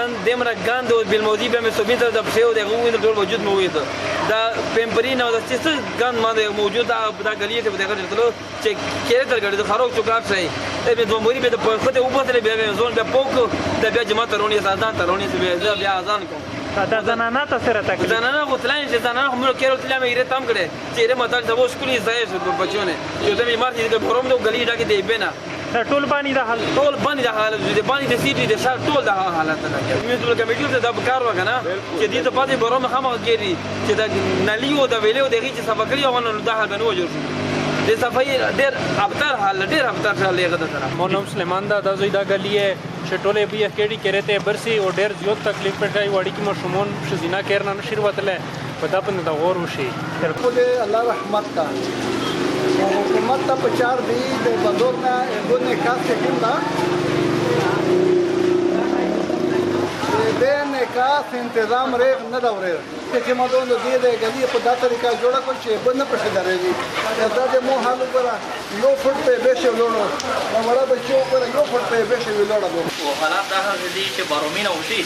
ګند دمره ګند او بالموضوع بیا مې سوبین ته د پښې او د هغه ووینځل، ټول وجود مې وویست. دا پیمپرین او د څه ګند باندې موجود دا دا ګلې ته به دغه تلو چې کېره تر ګړې د خروک چوکاټ شي مې دوه موري به د پخته وبوتلې، بیا مې زون بیا پوک د بیا جماعت ته رونی، اذان ته رونی، بیا بیا اذان کوم. دا زنانه ته سره تکلیف؟ زنانه خو تلای چې زنانه خو موږ کېره تلای مې یې تم کړې چې یې متل ته وښ کلی ځای شو بچونه چې ته مې مارتي د بروم د ګلی ډکه دی بنا. دا ټول باندې د حال ټول باندې د حالت د باندې د سیټي د شهر ټول د حالت نه لګي. مې ټول کمیټي ته دا کار وکنه چې دې ته پاتې بروم هم کېری چې دا نلی او د ویلې او د غي چې صفه کړی او نو دا حال بنو جوړ شو. د صفای ډېر ابتر حال، ډېر ابتر حال یې غته سره. مو نوم سلیمان دا د زوی دا ګلی چې ټولې بیا کېډي کېره ته برسي او ډېر زیات تکلیف پټای، وړي کې مشومون شزینا کېر نه نشیر وتله، په دا پنه د غور وشي. خو دې الله رحمت کا حکومت ته پچار دی د بازور نه دو نکاس چې کوم دا د نکاس انتظام ریغ نه دا وریر چې ما دوه دې د غلی په دا طریقه جوړه کړ چې بند پښه درېږي. دا د مو حال وګوره، یو فټ په به شي لوړو نو وړه بچو وګوره، یو فټ په به شي لوړو. او حالات دا دي چې بارومینه وشي.